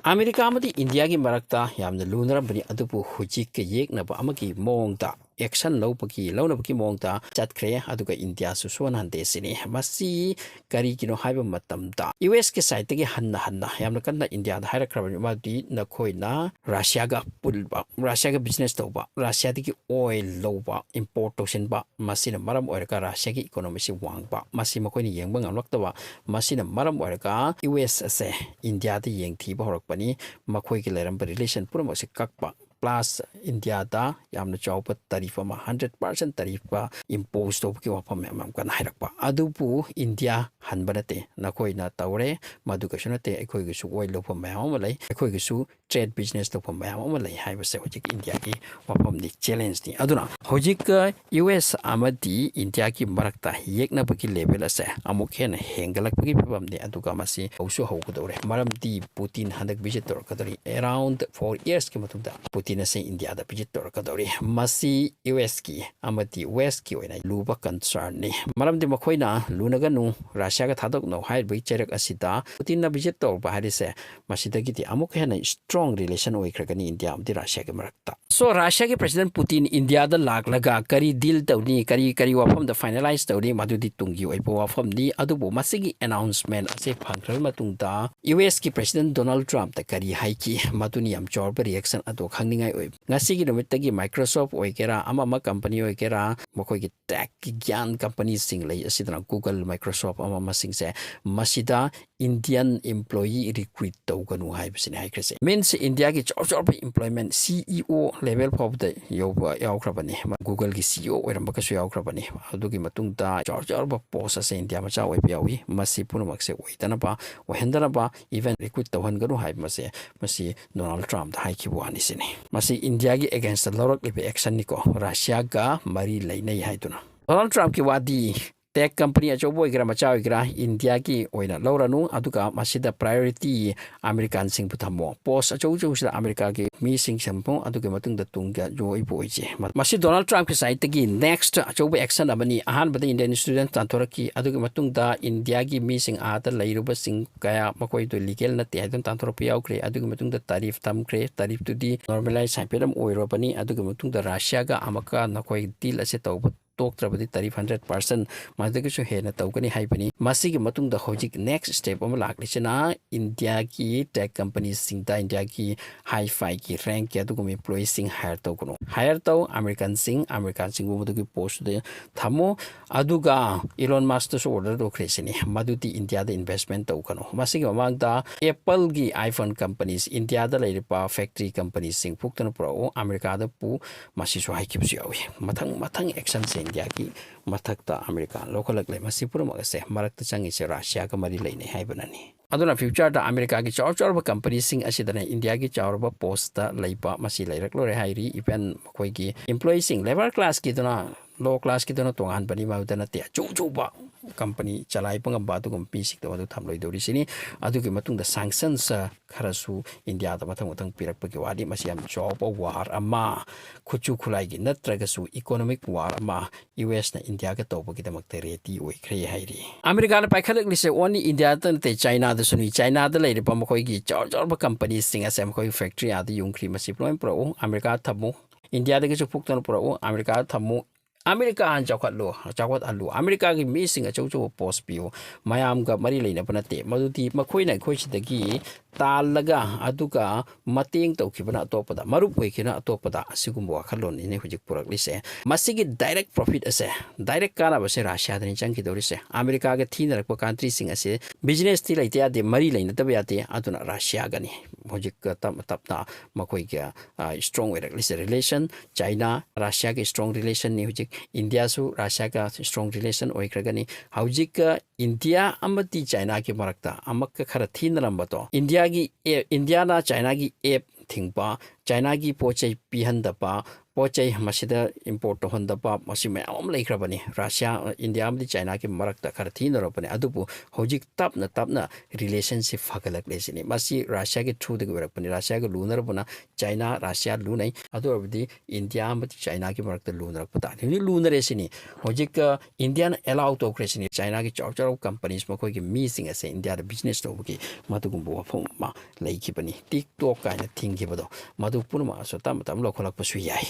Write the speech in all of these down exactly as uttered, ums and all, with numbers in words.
America ꯑꯃꯗꯤ ꯏꯟꯗꯤꯌꯥꯒꯤ ꯃꯔꯛꯇ ꯌꯥꯝꯅ ꯂꯨꯅꯔꯝꯕꯅꯤ, ꯑꯗꯨꯕꯨ ꯍꯧꯖꯤꯛ ꯌꯦꯛꯅꯕ ꯑꯃꯒꯤ ꯃꯑꯣꯡꯗ, action ꯂꯧꯕꯒꯤ, ꯂꯧꯅꯕꯒꯤ ꯃꯑꯣꯡꯗ ꯆꯠꯈ꯭ꯔꯦ, ꯑꯗꯨꯒ ꯏꯟꯗꯤꯌꯥꯁꯨ ꯁꯣꯟꯍꯟꯗꯦ ꯁꯤꯅꯤ꯫ ꯃꯁꯤ ꯀꯔꯤꯒꯤꯅꯣ ꯍꯥꯏꯕ ꯃꯇꯝꯗ, ꯌꯨ ꯑꯦꯁꯀꯤ ꯁꯥꯏꯠꯇꯒꯤ ꯍꯟꯅ ꯍꯟꯅ ꯌꯥꯝꯅ ꯀꯟꯅ ꯏꯟꯗꯤꯌꯥꯗ ꯍꯥꯏꯔꯛꯈ꯭ꯔꯕꯅꯤ, ꯃꯗꯨꯗꯤ ꯅꯈꯣꯏꯅ ꯔꯁꯤꯌꯥꯒ ꯄꯨꯟꯕ, ꯔꯁꯤꯌꯥꯒ business ꯇꯧꯕ, ꯔꯁꯤꯌꯥꯗꯒꯤ oil ꯂꯧꯕ, import ꯇꯧꯁꯤꯟꯕ, ꯃꯁꯤꯅ ꯃꯔꯝ ꯑꯣꯏꯔꯒ ꯔꯁꯤꯌꯥꯒꯤ economyꯁꯤ ꯋꯥꯡꯕ, ꯃꯁꯤ ꯃꯈꯣꯏꯅ ꯌꯦꯡꯕ ꯉꯝꯂꯛꯇꯕ, ꯃꯁꯤꯅ ꯃꯔꯝ ꯑꯣꯏꯔꯒ ꯌꯨ ꯑꯦꯁ ꯑꯁꯦ ꯏꯟꯗꯤꯌꯥꯗ ꯌꯦꯡꯊꯤꯕ ꯍꯧꯔꯛꯄꯅꯤ꯫ ꯃꯈꯣꯏꯒꯤ ꯂꯩꯔꯝꯕ relation ꯄꯨꯝꯅꯃꯛꯁꯦ ꯀꯛꯄ, plus ꯏꯟꯗꯤꯌꯥꯗ ꯌꯥꯝꯅ ꯆꯥꯎꯕ tariff ꯑꯃ, hundred percent tariff impose ꯇꯧꯕꯒꯤ ꯋꯥꯐꯝ ꯃꯌꯥꯝ ꯌꯥꯝ ꯀꯟꯅ ꯍꯥꯏꯔꯛꯄ꯫ ꯑꯗꯨꯕꯨ ꯏꯟꯗꯤꯌꯥ ꯍꯟꯕ ꯅꯠꯇꯦ, ꯅꯈꯣꯏꯅ ꯇꯧꯔꯦ, ꯃꯗꯨ ꯀꯩꯁꯨ ꯅꯠꯇꯦ, ꯑꯩꯈꯣꯏꯒꯤꯁꯨ oil ꯂꯧꯐꯝ ꯃꯌꯥꯝ ꯑꯃ ꯂꯩ, ꯑꯩꯈꯣꯏꯒꯤꯁꯨ trade business ꯇꯧꯐꯝ ꯃꯌꯥꯝ ꯑꯃ ꯂꯩ ꯍꯥꯏꯕꯁꯦ ꯍꯧꯖꯤꯛ ꯏꯟꯗꯤꯌꯥꯒꯤ ꯋꯥꯐꯝꯅꯤ, challengeꯅꯤ꯫ ꯑꯗꯨꯅ ꯍꯧꯖꯤꯛ ꯌꯨ ꯑꯦꯁ ꯑꯃꯗꯤ ꯏꯟꯗꯤꯌꯥꯒꯤ ꯃꯔꯛꯇ ꯌꯦꯛꯅꯕꯒꯤ level ꯑꯁꯦ ꯑꯃꯨꯛ ꯍꯦꯟꯅ ꯍꯦꯟꯒꯠꯂꯛꯄꯒꯤ ꯐꯤꯕꯝꯅꯤ, ꯑꯗꯨꯒ ꯃꯁꯤ ꯍꯧꯁꯨ ꯍꯧꯒꯗꯧꯔꯦ꯫ ꯃꯔꯝꯗꯤ ꯄꯨꯇꯤꯟ ꯍꯟꯗꯛ visit ꯇꯧꯔꯛꯀꯗꯧꯔꯤ, around four yearsꯀꯤ ꯃꯇꯨꯡꯗ ꯄꯨꯇꯤꯟ ꯑꯁꯤ ꯏꯟꯗꯤꯌꯥꯗ visit ꯇꯧꯔꯛꯀꯗꯧꯔꯤ꯫ ꯃꯁꯤ ꯌꯨ ꯑꯦꯁꯀꯤ ꯑꯃꯗꯤ Westꯀꯤ ꯑꯣꯏꯅ ꯂꯨꯕ concernꯅꯤ, ꯃꯔꯝꯗꯤ ꯃꯈꯣꯏꯅ ꯂꯨꯅꯒꯅꯨ, ꯔꯁꯤꯌꯥꯒ ꯊꯥꯗꯣꯛꯅꯧ ꯍꯥꯏꯔꯤꯕꯒꯤ ꯆꯩꯔꯛ ꯑꯁꯤꯗ ꯄꯨꯇꯤꯟꯅ visit ꯇꯧꯔꯛꯄ ꯍꯥꯏꯔꯤꯁꯦ, ꯃꯁꯤꯗꯒꯤꯗꯤ ꯑꯃꯨꯛ ꯍꯦꯟꯅ strong relation ꯑꯣꯏꯈ꯭ꯔꯒꯅꯤ ꯏꯟꯗꯤꯌꯥ ꯑꯃꯗꯤ ꯔꯁꯤꯌꯥꯒꯤ ꯃꯔꯛꯇ꯫ So, ꯔꯁꯤꯌꯥꯒꯤ President ꯄꯨꯇꯤꯟ ꯏꯟꯗꯤꯌꯥꯗ ꯂꯥꯛꯂꯒ ꯀꯔꯤ deal ꯇꯧꯅꯤ, ꯀꯔꯤ, ꯀꯔꯤ ꯋꯥꯐꯝꯗ finalize ꯇꯧꯅꯤ, ꯃꯗꯨꯗꯤ ꯇꯨꯡꯒꯤ ꯑꯣꯏꯕ ꯋꯥꯐꯝꯅꯤ꯫ ꯑꯗꯨꯕꯨ ꯃꯁꯤꯒꯤ announcement ꯑꯁꯤ ꯐꯪꯈ꯭ꯔꯕ ꯃꯇꯨꯡꯗ ꯌꯨ ꯑꯦꯁꯀꯤ President Donald Trumpꯇ ꯀꯔꯤ ꯍꯥꯏꯈꯤ, ꯃꯗꯨꯅꯤ ꯌꯥꯝ ꯆꯥꯎꯔꯕ reaction ꯑꯗꯨ ꯈꯪꯅꯤꯡꯉꯥꯏ ꯑꯣꯏꯕ꯫ ꯉꯁꯤꯒꯤ ꯅꯨꯃꯤꯠꯇꯒꯤ Microsoft ꯑꯣꯏꯒꯦꯔꯥ, ꯑꯃ ꯑꯃ company ꯑꯣꯏꯒꯦꯔꯥ, ꯃꯈꯣꯏꯒꯤ techꯀꯤ ꯒ꯭ꯌꯥꯟ companyꯁꯤꯡ ꯂꯩ ꯑꯁꯤꯗꯅ Google, Microsoft ꯑꯃ ꯑꯃꯁꯤꯡꯁꯦ, ꯃꯁꯤꯗ Indian employee recruit ꯇꯧꯒꯅꯨ ꯍꯥꯏꯕꯁꯤꯅꯤ ꯍꯥꯏꯈ꯭ꯔꯤꯁꯦ꯫ Means ꯏꯟꯗꯤꯌꯥꯒꯤ ꯆꯥꯎ ꯆꯥꯎꯔꯕ employment, C E O level ꯐꯥꯎꯕꯗ ꯌꯧꯕ ꯌꯥꯎꯈ꯭ꯔꯕꯅꯤ꯫ Googleꯒꯤ C E O ꯑꯣꯏꯔꯝꯕꯒꯁꯨ ꯌꯥꯎꯈ꯭ꯔꯕꯅꯤ꯫ ꯑꯗꯨꯒꯤ ꯃꯇꯨꯡꯗ ꯆꯥꯎ ꯆꯥꯎꯔꯕ post ꯑꯁꯦ ꯏꯟꯗꯤꯌꯥ ꯃꯆꯥ ꯑꯣꯏꯕ ꯌꯥꯎꯏ꯫ ꯃꯁꯤ ꯄꯨꯝꯅꯃꯛꯁꯦ ꯑꯣꯏꯗꯅꯕ, ꯑꯣꯏꯍꯟꯗꯅꯕ, even recruit ꯇꯧꯍꯟꯒꯅꯨ ꯍꯥꯏꯕ ꯑꯁꯦ, ꯃꯁꯤ Donald Trumpꯇ ꯍꯥꯏꯈꯤꯕ ꯋꯥꯅꯤ ꯁꯤꯅꯤ꯫ ꯃꯁꯤ ꯏꯟꯗꯤꯌꯥꯒꯤ againstꯇ ꯂꯧꯔꯛꯂꯤꯕ actionꯅꯤꯀꯣ, ꯔꯁꯤꯌꯥꯒ ꯃꯔꯤ ꯂꯩꯅꯩ ꯍꯥꯏꯗꯨꯅ꯫ Donald Trumpꯀꯤ ꯋꯥꯗꯤ Tech company ꯑꯆꯧꯕ ꯑꯣꯏꯒꯦꯔꯥ ꯃꯆꯥ ꯑꯣꯏꯒꯦꯔꯥ, ꯏꯟꯗꯤꯌꯥꯒꯤ ꯑꯣꯏꯅ ꯂꯧꯔꯅꯨ, ꯑꯗꯨꯒ ꯃꯁꯤꯗ priority ꯑꯃꯦꯔꯤꯀꯥꯟꯁꯤꯡꯕꯨ ꯊꯝꯃꯣ꯫ Post ꯑꯆꯧ ꯑꯆꯧꯕꯁꯤꯗ ꯑꯃꯦꯔꯤꯀꯥꯒꯤ ꯃꯤꯁꯤꯡ ꯊꯝꯃꯣ, ꯑꯗꯨꯒꯤ ꯃꯇꯨꯡꯗ ꯇꯨꯡꯒꯤ ꯑꯣꯏꯕ ꯑꯣꯏꯁꯦ꯫ ꯃ-, ꯃꯁꯤ ꯗꯣꯅꯥꯜꯗ ꯇ꯭ꯔꯝꯞꯀꯤ side ꯇꯒꯤ next ꯑꯆꯧꯕ action ꯑꯃꯅꯤ꯫ ꯑꯍꯥꯟꯕꯗ Indian student ꯇꯥꯟꯊꯣꯔꯛꯈꯤ, ꯑꯗꯨꯒꯤ ꯃꯇꯨꯡꯗ ꯏꯟꯗꯤꯌꯥꯒꯤ ꯃꯤꯁꯤꯡ ꯑꯥꯗ ꯂꯩꯔꯨꯕꯁꯤꯡ ꯀꯌꯥ ꯃꯈꯣꯏꯗꯨ legal ꯅꯠꯇꯦ ꯍꯥꯏꯗꯨꯅ ꯇꯥꯟꯊꯣꯔꯛꯄ ꯌꯥꯎꯈ꯭ꯔꯦ꯫ ꯑꯗꯨꯒꯤ ꯃꯇꯨꯡꯗ tariff ꯊꯝꯈ꯭ꯔꯦ꯫ Tariff ꯇꯨꯗꯤ normalize ꯍꯥꯏꯐꯦꯠ ꯑꯃ ꯑꯣꯏꯔꯕꯅꯤ꯫ ꯑꯗꯨꯒꯤ ꯃꯇꯨꯡꯗ ꯔꯁꯤꯌꯥꯒ ꯑꯃꯨꯛꯀ ꯅꯈꯣꯏ deal ꯑꯁꯦ ꯇꯧꯕ ꯇꯣꯛꯇ꯭ꯔꯕꯗꯤ tariff hundred percent ꯃꯗꯨꯗꯒꯤꯁꯨ ꯍꯦꯟꯅ ꯇꯧꯒꯅꯤ ꯍꯥꯏꯕꯅꯤ꯫ ꯃꯁꯤꯒꯤ ꯃꯇꯨꯡꯗ ꯍꯧꯖꯤꯛ next step ꯑꯃ ꯂꯥꯛꯂꯤꯁꯤꯅ ꯏꯟꯗꯤꯌꯥꯒꯤ tech company ꯁꯤꯡꯗ ꯏꯟꯗꯤꯌꯥꯒꯤ high fi ꯒꯤ rank ꯀꯤ ꯑꯗꯨꯒꯨꯝꯕ employee ꯁꯤꯡ hire ꯇꯧꯒꯅꯨ꯫ Hire ꯇꯧ, ꯑꯃꯦꯔꯤꯀꯥꯟꯁꯤꯡ, ꯑꯃꯦꯔꯤꯀꯥꯟꯁꯤꯡꯕꯨ ꯃꯗꯨꯒꯤ post ꯇꯨꯗ ꯊꯝꯃꯨ꯫ ꯑꯗꯨꯒ Elon Musk ꯇꯁꯨ order ꯇꯧꯈ꯭ꯔꯦ ꯁꯤꯅꯤ, ꯃꯗꯨꯗꯤ ꯏꯟꯗꯤꯌꯥꯗ investment ꯇꯧꯒꯅꯨ꯫ ꯃꯁꯤꯒꯤ ꯃꯃꯥꯡꯗ Apple ꯒꯤ iPhone companies, ꯏꯟꯗꯤꯌꯥꯗ ꯂꯩꯔꯤꯕ factory company ꯁꯤꯡ ꯄꯨꯛꯇꯅ ꯄꯨꯔꯛꯎ, ꯑꯃꯦꯔꯤꯀꯥꯗ ꯄꯨ, ꯃꯁꯤꯁꯨ ꯍꯥꯏꯈꯤꯕꯁꯨ ꯌꯥꯎꯏ꯫ ꯃꯊꯪ ꯃꯊꯪ action ꯁꯦ ꯏꯟꯗꯤꯌꯥꯒꯤ ꯃꯊꯛꯇ ꯑꯃꯦꯔꯤꯀꯥꯅ ꯂꯧꯈꯠꯂꯛꯂꯦ꯫ ꯃꯁꯤ ꯄꯨꯝꯅꯃꯛ ꯑꯁꯦ ꯃꯔꯛꯇ ꯆꯪꯉꯤꯁꯦ ꯔꯁꯤꯌꯥꯒ ꯃꯔꯤ ꯂꯩꯅꯩ ꯍꯥꯏꯕꯅꯅꯤ꯫ ꯑꯗꯨꯅ future ꯗ ꯑꯃꯦꯔꯤꯀꯥꯒꯤ ꯆꯥꯎ ꯆꯥꯎꯔꯕ company ꯁꯤꯡ ꯑꯁꯤꯗꯅ ꯏꯟꯗꯤꯌꯥꯒꯤ ꯆꯥꯎꯔꯕ post ꯇ ꯂꯩꯕ ꯃꯁꯤ ꯂꯩꯔꯛꯂꯣꯏꯔꯦ ꯍꯥꯏꯔꯤ꯫ Even ꯃꯈꯣꯏꯒꯤ employee ꯁꯤꯡ, labour class ꯀꯤꯗꯨꯅ, low class ꯀꯤꯗꯨꯅ ꯇꯣꯉꯥꯟꯕꯅꯤ, ꯃꯗꯨꯗ ꯅꯠꯇꯦ꯫ ꯑꯆꯧ ꯑꯆꯧꯕ company ꯆꯂꯥꯏꯕ ꯉꯝꯕ ꯑꯗꯨꯒꯨꯝꯕ ꯃꯤꯁꯤꯡꯗꯣ ꯃꯗꯨ ꯊꯝꯂꯣꯏꯗꯧꯔꯤꯁꯤꯅꯤ꯫ ꯑꯗꯨꯒꯤ ꯃꯇꯨꯡꯗ sanctions ꯈꯔꯁꯨ ꯏꯟꯗꯤꯌꯥꯗ ꯃꯊꯪ ꯃꯊꯪ ꯄꯤꯔꯛꯄꯒꯤ ꯋꯥꯅꯤ꯫ ꯃꯁꯤ ꯌꯥꯝ ꯆꯥꯎꯕ war ꯑꯃ, ꯈꯨꯠꯁꯨ ꯈꯨꯠꯂꯥꯏꯒꯤ ꯅꯠꯇ꯭ꯔꯒꯁꯨ economic war ꯑꯃ ꯌꯨ ꯑꯦꯁꯅ ꯏꯟꯗꯤꯌꯥꯒ ꯇꯧꯕꯒꯤꯗꯃꯛꯇ ready ꯑꯣꯏꯈ꯭ꯔꯦ ꯍꯥꯏꯔꯤ꯫ ꯑꯃꯦꯔꯤꯀꯥꯅ ꯄꯥꯏꯈꯠꯂꯛꯂꯤꯁꯦ only ꯏꯟꯗꯤꯌꯥꯗ ꯅꯠꯇꯦ, ꯆꯥꯏꯅꯥꯗꯁꯨꯅꯤ꯫ ꯆꯥꯏꯅꯥꯗ ꯂꯩꯔꯤꯕ ꯃꯈꯣꯏꯒꯤ ꯆꯥꯎ ꯆꯥꯎꯔꯕ company ꯁꯤꯡ ꯑꯁꯦ ꯃꯈꯣꯏꯒꯤ factory ꯑꯥꯗ ꯌꯨꯡꯈ꯭ꯔꯤ꯫ ꯃꯁꯤ ꯂꯣꯏ ꯄꯨꯔꯛꯎ, ꯑꯃꯦꯔꯤꯀꯥ ꯊꯝꯃꯨ꯫ ꯏꯟꯗꯤꯌꯥꯗꯒꯤꯁꯨ ꯄꯨꯛꯇꯅ ꯄꯨꯔꯛꯎ, ꯑꯃꯦꯔꯤꯀꯥꯗ ꯊꯝꯃꯨ꯫ ꯑꯃꯦꯔꯤꯀꯥ ꯍꯥꯟꯅ ꯆꯥꯎꯈꯠꯂꯨ, ꯆꯥꯎꯈꯠꯍꯜꯂꯨ꯫ ꯑꯃꯦꯔꯤꯀꯥꯒꯤ ꯃꯤꯁꯤꯡ ꯑꯆꯧ ꯑꯆꯧꯕ post ꯄꯤꯌꯨ꯫ ꯃꯌꯥꯝꯒ ꯃꯔꯤ ꯂꯩꯅꯕ ꯅꯠꯇꯦ꯫ ꯃꯗꯨꯗꯤ ꯃꯈꯣꯏꯅ ꯑꯩꯈꯣꯏ ꯁꯤꯗꯒꯤ ꯇꯥꯜꯂꯒ, ꯑꯗꯨꯒ ꯃꯇꯦꯡ ꯇꯧꯈꯤꯕꯅ ꯑꯇꯣꯞꯄꯗ, ꯃꯔꯨꯞ ꯑꯣꯏꯈꯤꯕꯅ ꯑꯇꯣꯞꯄꯗ, ꯑꯁꯤꯒꯨꯝꯕ ꯋꯥꯈꯜꯂꯣꯟꯅꯤꯅꯦ ꯍꯧꯖꯤꯛ ꯄꯨꯔꯛꯂꯤꯁꯦ꯫ ꯃꯁꯤꯒꯤ direct profit ꯑꯁꯦ, direct ꯀꯥꯟꯅꯕꯁꯦ ꯔꯁꯤꯌꯥꯗꯅꯤ ꯆꯪꯈꯤꯗꯧꯔꯤꯁꯦ꯫ ꯑꯃꯦꯔꯤꯀꯥꯒ ꯊꯤꯅꯔꯛꯄ country ꯁꯤꯡ ꯑꯁꯦ business ꯇꯤ ꯂꯩꯇ ꯌꯥꯗꯦ, ꯃꯔꯤ ꯂꯩꯅꯗꯕ ꯌꯥꯗꯦ꯫ ꯑꯗꯨꯅ ꯔꯁꯤꯌꯥꯒꯅꯤ ꯍꯧꯖꯤꯛ ꯇꯞꯅ ꯇꯞꯅ ꯃꯈꯣꯏꯒꯤ, ꯑ, strong ꯑꯣꯏꯔꯛꯂꯤꯁꯦ relation꯫ ꯆꯥꯏꯅꯥ ꯔꯁꯤꯌꯥꯒꯤ strong relation ꯅꯤ ꯍꯧꯖꯤꯛ꯫ ꯏꯟꯗꯤꯌꯥꯁꯨ ꯔꯁꯤꯌꯥꯒ strong relation ꯑꯣꯏꯈ꯭ꯔꯒꯅꯤ꯫ ꯍꯧꯖꯤꯛ, ꯑ, ꯏꯟꯗꯤꯌꯥ ꯑꯃꯗꯤ ꯆꯥꯏꯅꯥꯒꯤ ꯃꯔꯛꯇ ꯑꯃꯛꯀ ꯈꯔ ꯊꯤꯅꯔꯝꯕꯗꯣ, ꯏꯟꯗꯤꯌꯥꯒꯤ ꯑꯦ-, ꯏꯟꯗꯤꯌꯥꯅ ꯆꯥꯏꯅꯥꯒꯤ app ꯊꯤꯡꯕ, ꯆꯥꯏꯅꯥꯒꯤ ꯄꯣꯠ ꯆꯩ ꯄꯤꯍꯟꯗꯕ, ꯄꯣꯠ ꯆꯩ ꯃꯁꯤꯗ import ꯇꯧꯍꯟꯗꯕ, ꯃꯁꯤ ꯃꯌꯥꯝ ꯑꯃ ꯂꯩꯈ꯭ꯔꯕꯅꯤ꯫ ꯔꯁꯤꯌꯥ, ꯏꯟꯗꯤꯌꯥ ꯑꯃꯗꯤ ꯆꯥꯏꯅꯥꯒꯤ ꯃꯔꯛꯇ ꯈꯔ ꯊꯤꯅꯔꯛꯄꯅꯤ, ꯑꯗꯨꯕꯨ ꯍꯧꯖꯤꯛ ꯇꯞꯅ ꯇꯞꯅ relationship ꯐꯒꯠꯂꯛꯂꯦ ꯁꯤꯅꯤ꯫ ꯃꯁꯤ ꯔꯁꯤꯌꯥꯒꯤ through ꯗꯒꯤ ꯑꯣꯏꯔꯛꯄꯅꯤ꯫ ꯔꯁꯤꯌꯥꯒ ꯂꯨꯅꯔꯕꯅ ꯆꯥꯏꯅꯥ, ꯔꯁꯤꯌꯥ ꯂꯨꯅꯩ꯫ ꯑꯗꯨ ꯑꯣꯏꯔꯕꯗꯤ ꯏꯟꯗꯤꯌꯥ ꯑꯃꯗꯤ ꯆꯥꯏꯅꯥꯒꯤ ꯃꯔꯛꯇ ꯂꯨꯅꯔꯛꯄ ꯇꯥꯔꯦ꯫ ꯍꯧꯖꯤꯛ ꯂꯨꯅꯔꯦ ꯁꯤꯅꯤ꯫ ꯍꯧꯖꯤꯛ, ꯑ, ꯏꯟꯗꯤꯌꯥꯅ allow ꯇꯧꯈ꯭ꯔꯦ ꯁꯤꯅꯤ꯫ ꯆꯥꯏꯅꯥꯒꯤ ꯆꯥꯎ ꯆꯥꯎꯔꯕ companies, ꯃꯈꯣꯏꯒꯤ ꯃꯤꯁꯤꯡ ꯑꯁꯦ ꯏꯟꯗꯤꯌꯥꯗ business ꯇꯧꯕꯒꯤ ꯃꯗꯨꯒꯨꯝꯕ ꯋꯥꯐꯝ ꯑꯃ ꯂꯩꯈꯤꯕꯅꯤ꯫ TikTok ꯀꯥꯏꯅ ꯊꯤꯡꯈꯤꯕꯗꯣ, ꯃꯗꯨ ꯄꯨꯝꯅꯃꯛꯁꯨ ꯇꯞꯅ ꯇꯞꯅ ꯂꯧꯈꯠꯂꯛꯄꯁꯨ ꯌꯥꯏ꯫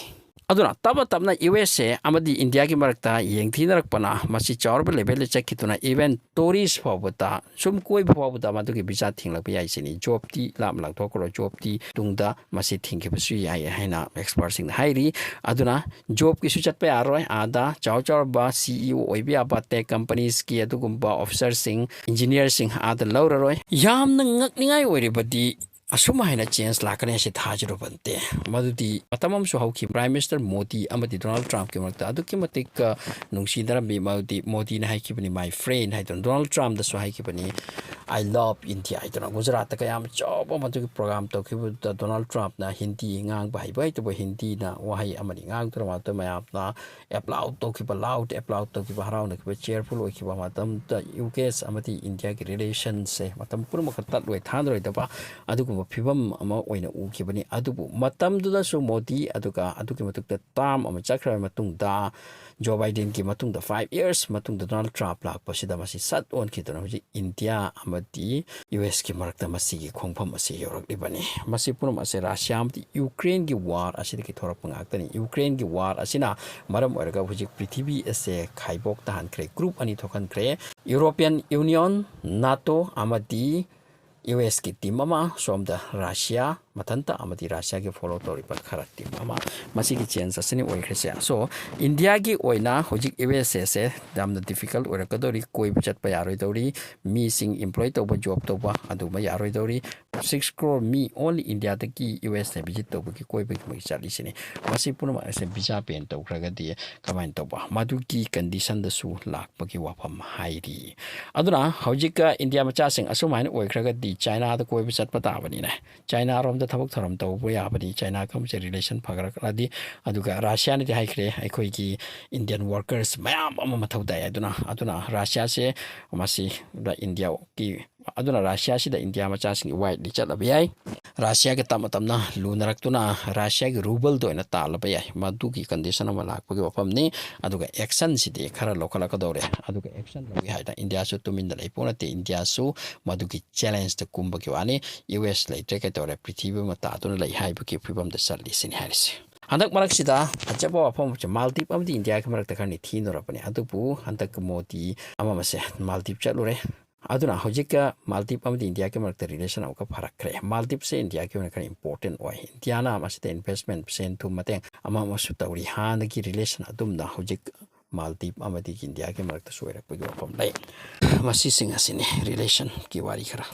ꯑꯗꯨꯅ ꯇꯞꯅ ꯇꯞꯅ ꯌꯨ ꯑꯦꯁ ꯑꯦ ꯑꯃꯗꯤ ꯏꯟꯗꯤꯌꯥꯒꯤ ꯃꯔꯛꯇ ꯌꯦꯡꯊꯤꯅꯔꯛꯄꯅ ꯃꯁꯤ ꯆꯥꯎꯔꯕ level ꯗ ꯆꯠꯈꯤꯗꯨꯅ even tourist ꯐꯥꯎꯕꯗ, ꯁꯨꯝ ꯀꯣꯏꯕ ꯐꯥꯎꯕꯗ ꯃꯗꯨꯒꯤ visa ꯊꯤꯡꯂꯛꯄ ꯌꯥꯏ ꯁꯤꯅꯤ꯫ Job ꯇꯤ ꯂꯥꯞꯅ ꯂꯥꯡꯊꯣꯛꯈ꯭ꯔꯣ, job ꯇꯤ ꯇꯨꯡꯗ ꯃꯁꯤ ꯊꯤꯡꯈꯤꯕꯁꯨ ꯌꯥꯏ ꯍꯥꯏꯅ expert ꯁꯤꯡꯅ ꯍꯥꯏꯔꯤ꯫ ꯑꯗꯨꯅ job ꯀꯤꯁꯨ ꯆꯠꯄ ꯌꯥꯔꯣꯏ꯫ ꯑꯥꯗ ꯆꯥꯎ ꯆꯥꯎꯔꯕ CEO ꯑꯣꯏꯕ ꯌꯥꯕ tech companies ꯀꯤ ꯑꯗꯨꯒꯨꯝꯕ officer ꯁꯤꯡ, engineer ꯁꯤꯡ ꯑꯥꯗ ꯂꯧꯔꯔꯣꯏ꯫ ꯌꯥꯝꯅ ꯉꯛꯅꯤꯡꯉꯥꯏ ꯑꯣꯏꯔꯤꯕꯗꯤ ꯑꯁꯨꯝ ꯍꯥꯏꯅ change ꯂꯥꯛꯀꯅꯤ ꯍꯥꯏꯁꯤ ꯊꯥꯖꯔꯨꯕ ꯅꯠꯇꯦ꯫ ꯃꯗꯨꯗꯤ ꯃꯇꯝ ꯑꯃꯁꯨ ꯍꯧꯈꯤ꯫ Prime Minister ꯃꯣꯗꯤ ꯑꯃꯗꯤ ꯗꯣꯅꯥꯜꯗ ꯇ꯭ꯔꯝꯞꯀꯤ ꯃꯔꯛꯇ ꯑꯗꯨꯛꯀꯤ ꯃꯇꯤꯛ, ꯑ, ꯅꯨꯡꯁꯤꯅꯔꯝꯃꯤ꯫ ꯃꯗꯨꯗꯤ ꯃꯣꯗꯤꯅ ꯍꯥꯏꯈꯤꯕꯅꯤ, "My friend" ꯍꯥꯏꯗꯨꯅ꯫ ꯗꯣꯅꯥꯜꯗ ꯇ꯭ꯔꯝꯞꯇꯁꯨ ꯍꯥꯏꯈꯤꯕꯅꯤ, "I love India" ꯍꯥꯏꯗꯨꯅ꯫ ꯒꯨꯖꯔꯥꯠꯇ ꯀꯌꯥꯝ ꯆꯥꯎꯕ ꯃꯗꯨꯒꯤ program ꯇꯧꯈꯤꯕꯗꯨꯗ ꯗꯣꯅꯥꯜꯗ ꯇ꯭ꯔꯝꯞꯅ ꯍꯤꯟꯗꯤ ꯉꯥꯡꯕ ꯍꯩꯕ ꯍꯩꯇꯕ ꯍꯤꯟꯗꯤꯅ ꯋꯥꯍꯩ ꯑꯃꯅꯤ ꯉꯥꯡꯗꯨꯅ ꯃꯗꯨ ꯃꯌꯥꯝꯅ applaud ꯇꯧꯈꯤꯕ, loud applaud ꯇꯧꯈꯤꯕ, ꯍꯔꯥꯎꯅꯈꯤꯕ, cheerful ꯑꯣꯏꯈꯤꯕ ꯃꯇꯝꯗ ꯌꯨ ꯑꯦꯁ ꯑꯃꯗꯤ ꯏꯟꯗꯤꯌꯥꯒꯤ relationꯁꯦ ꯃꯇꯝ ꯄꯨꯝꯅꯃꯛꯇ ꯇꯠꯂꯣꯏ ꯊꯥꯗꯔꯣꯏꯗꯕ ꯑꯗꯨꯒꯨꯝꯕ ꯐꯤꯕꯝ ꯑꯃ ꯑꯣꯏꯅ ꯎꯈꯤꯕꯅꯤ꯫ ꯑꯗꯨꯕꯨ ꯃꯇꯝꯗꯨꯗꯁꯨ ꯃꯣꯗꯤ, ꯑꯗꯨꯒ ꯑꯗꯨꯒꯤ ꯃꯊꯛꯇ term ꯑꯃ ꯆꯠꯈ꯭ꯔꯕ ꯃꯇꯨꯡꯗ, ꯖꯣ ꯕꯥꯏꯗꯦꯟꯒꯤ ꯃꯇꯨꯡꯗ five years ꯃꯇꯨꯡꯗ ꯗꯣꯅꯥꯜꯗ ꯇ꯭ꯔꯝꯞ ꯂꯥꯛꯄꯁꯤꯗ ꯃꯁꯤ ꯁꯠ ꯑꯣꯟꯈꯤꯗꯨꯅ ꯍꯧꯖꯤꯛ ꯏꯟꯗꯤꯌꯥ ꯑꯃꯗꯤ ꯌꯨ ꯑꯦꯁꯀꯤ ꯃꯔꯛꯇ ꯃꯁꯤꯒꯤ ꯈꯣꯡꯐꯝ ꯑꯁꯤ ꯌꯧꯔꯛꯂꯤꯕꯅꯤ꯫ ꯃꯁꯤ ꯄꯨꯝꯅꯃꯛ ꯑꯁꯦ ꯔꯁꯤꯌꯥ ꯑꯃꯗꯤ ꯌꯨꯀ꯭ꯔꯦꯟꯒꯤ war ꯑꯁꯤꯗꯒꯤ ꯊꯣꯔꯛꯄ ꯉꯥꯛꯇꯅꯤ꯫ ꯌꯨꯀ꯭ꯔꯦꯟꯒꯤ war ꯑꯁꯤꯅ ꯃꯔꯝ ꯑꯣꯏꯔꯒ ꯍꯧꯖꯤꯛ ꯄ꯭ꯔꯤꯊꯤꯕꯤ ꯑꯁꯦ ꯈꯥꯏꯕꯣꯛ ꯇꯥꯍꯟꯈ꯭ꯔꯦ, group ꯑꯅꯤ ꯊꯣꯛꯍꯟꯈ꯭ꯔꯦ꯫ European Union, NATO ꯑꯃꯗꯤ ꯌꯨ ꯑꯦꯁꯀꯤ team ꯑꯃ, ꯁꯣꯝꯗ ꯔꯁꯤꯌꯥ ꯃꯊꯟꯇ ꯑꯃꯗꯤ ꯔꯁꯤꯌꯥꯒꯤ follow ꯇꯧꯔꯤꯕ ꯈꯔ team ꯑꯃ꯫ ꯃꯁꯤꯒꯤ change ꯑꯁꯤꯅꯤ ꯑꯣꯏꯈ꯭ꯔꯤꯁꯦ꯫ So, ꯏꯟꯗꯤꯌꯥꯒꯤ ꯑꯣꯏꯅ ꯍꯧꯖꯤꯛ ꯌꯨ ꯑꯦꯁ ꯑꯦꯁꯦ ꯌꯥꯝꯅ difficult ꯑꯣꯏꯔꯛꯀꯗꯧꯔꯤ, ꯀꯣꯏꯕ ꯆꯠꯄ ꯌꯥꯔꯣꯏꯗꯧꯔꯤ, ꯃꯤꯁꯤꯡ employ ꯇꯧꯕ, job ꯇꯧꯕ ꯑꯗꯨꯝꯕ ꯌꯥꯔꯣꯏꯗꯧꯔꯤ꯫ Six crore ꯃꯤ only ꯏꯟꯗꯤꯌꯥꯗꯒꯤ ꯌꯨ ꯑꯦꯁꯇ visit ꯇꯧꯕꯒꯤ, ꯀꯣꯏꯕꯒꯤ ꯃꯣꯏ ꯆꯠꯂꯤꯁꯤꯅꯤ꯫ ꯃꯁꯤ ꯄꯨꯝꯅꯃꯛ ꯑꯁꯦ visa ban ꯇꯧꯈ꯭ꯔꯒꯗꯤ ꯀꯃꯥꯏꯅ ꯇꯧꯕ? ꯃꯗꯨꯒꯤ conditionꯗꯁꯨ ꯂꯥꯛꯄꯒꯤ ꯋꯥꯐꯝ ꯍꯥꯏꯔꯤ꯫ ꯑꯗꯨꯅ ꯍꯧꯖꯤꯛꯀ ꯏꯟꯗꯤꯌꯥ ꯃꯆꯥꯁꯤꯡ ꯑꯁꯨꯃꯥꯏꯅ ꯑꯣꯏꯈ꯭ꯔꯒꯗꯤ ꯆꯥꯏꯅꯥꯗ ꯀꯣꯏꯕ ꯆꯠꯄ ꯇꯥꯕꯅꯤꯅꯦ꯫ ꯆꯥꯏꯅꯥꯔꯣꯝꯗ ꯊꯕꯛ ꯊꯧꯔꯝ ꯇꯧꯕ ꯌꯥꯕꯅꯤ, ꯆꯥꯏꯅꯥꯒ ꯑꯃꯁꯦ ꯔꯤꯂꯦꯁꯟ ꯐꯒꯠꯂꯛꯂꯗꯤ꯫ ꯑꯗꯨꯒ ꯔꯁꯤꯌꯥꯅꯗꯤ ꯍꯥꯏꯈ꯭ꯔꯦ, ꯑꯩꯈꯣꯏꯒꯤ ꯏꯟꯗꯤꯌꯟ ꯋꯥꯔꯀꯔꯁ ꯃꯌꯥꯝ ꯑꯃ ꯃꯊꯧ ꯇꯥꯏ꯫ ꯑꯗꯨꯅ ꯑꯗꯨꯅ ꯔꯁꯤꯌꯥꯁꯦ ꯃꯁꯤꯗ ꯏꯟꯗꯤꯌꯥꯒꯤ ꯑꯗꯨꯅ ꯔꯁꯤꯌꯥꯁꯤꯗ ꯏꯟꯗꯤꯌꯥ ꯃꯆꯥꯁꯤꯡꯒꯤ ꯋꯥꯏꯠꯂꯤ ꯆꯠꯂꯕ ꯌꯥꯏ꯫ ꯔꯁꯤꯌꯥꯒ ꯇꯞꯅ ꯇꯞꯅ ꯂꯨꯅꯔꯛꯇꯨꯅ ꯔꯁꯤꯌꯥꯒꯤ ꯔꯨꯕꯜꯗ ꯑꯣꯏꯅ ꯇꯥꯜꯂꯕ ꯌꯥꯏ꯫ ꯃꯗꯨꯒꯤ ꯀꯟꯗꯤꯁꯟ ꯑꯃ ꯂꯥꯛꯄꯒꯤ ꯋꯥꯐꯝꯅꯤ꯫ ꯑꯗꯨꯒ ꯑꯦꯛꯁꯟꯁꯤꯗꯤ ꯈꯔ ꯂꯧꯈꯠꯂꯛꯀꯗꯧꯔꯦ꯫ ꯑꯗꯨꯒ ꯑꯦꯛꯁꯟ ꯂꯧꯒꯦ ꯍꯥꯏꯗꯅ ꯏꯟꯗꯤꯌꯥꯁꯨ ꯇꯨꯃꯤꯟꯅ ꯂꯩꯄꯣ ꯅꯠꯇꯦ꯫ ꯏꯟꯗꯤꯌꯥꯁꯨ ꯃꯗꯨꯒꯤ ꯆꯦꯂꯦꯟꯖꯇ ꯀꯨꯝꯕꯒꯤ ꯋꯥꯅꯤ꯫ ꯌꯨ ꯑꯦꯁ ꯂꯩꯇ꯭ꯔꯦ, ꯀꯩꯗꯧꯔꯦ? ꯄ꯭ꯔꯤꯊꯤꯕꯤ ꯑꯃ ꯇꯥꯗꯨꯅ ꯂꯩ ꯍꯥꯏꯕꯒꯤ ꯐꯤꯕꯝꯗ ꯆꯠꯂꯤꯁꯤꯅꯤ ꯍꯥꯏꯔꯤꯁꯦ꯫ ꯍꯟꯗꯛ ꯃꯔꯛꯁꯤꯗ ꯐꯖꯕ ꯋꯥꯐꯝ ꯑꯃꯁꯦ, ꯃꯥꯜꯗꯤꯞ ꯑꯃꯗꯤ ꯏꯟꯗꯤꯌꯥꯒꯤ ꯃꯔꯛꯇ ꯈꯔ ꯅꯤꯡꯊꯤꯅꯔꯕꯅꯤ꯫ ꯑꯗꯨꯕꯨ ꯍꯟꯗꯛ ꯃꯣꯗꯤ ꯑꯃ ꯑꯃꯁꯦ ꯃꯥꯜꯗꯤꯞ ꯆꯠꯂꯨꯔꯦ꯫ ꯑꯗꯨꯅ ꯍꯧꯖꯤꯛꯀ ꯃꯥꯜꯗꯤꯞ ꯑꯃꯗꯤ ꯏꯟꯗꯤꯌꯥꯒꯤ ꯃꯔꯛꯇ ꯔꯤꯂꯦꯁꯟ ꯑꯃꯨꯛꯀ ꯐꯔꯛꯈ꯭ꯔꯦ꯫ ꯃꯥꯜꯗꯤꯞꯁꯦ ꯏꯟꯗꯤꯌꯥꯒꯤ ꯑꯣꯏꯅ ꯈꯔ ꯏꯝꯄꯣꯔꯇꯦꯟ ꯑꯣꯏ꯫ ꯏꯟꯗꯤꯌꯥꯅ ꯃꯁꯤꯗ ꯏꯟꯚꯦꯁꯃꯦꯟ, ꯁꯦꯟ ꯊꯨꯝ ꯃꯇꯦꯡ ꯑꯃ ꯑꯃꯁꯨ ꯇꯧꯔꯤ꯫ ꯍꯥꯟꯅꯒꯤ ꯔꯤꯂꯦꯁꯟ ꯑꯗꯨꯝꯅ ꯍꯧꯖꯤꯛ ꯃꯥꯜꯗꯤꯞ ꯑꯃꯗꯤ ꯏꯟꯗꯤꯌꯥꯒꯤ ꯃꯔꯛꯇꯁꯨ ꯑꯣꯏꯔꯛꯄꯒꯤ ꯋꯥꯐꯝ ꯂꯩ꯫ ꯃꯁꯤꯁꯤꯡ ꯑꯁꯤꯅꯤ ꯔꯤꯂꯦꯁꯟꯒꯤ ꯋꯥꯔꯤ ꯈꯔ꯫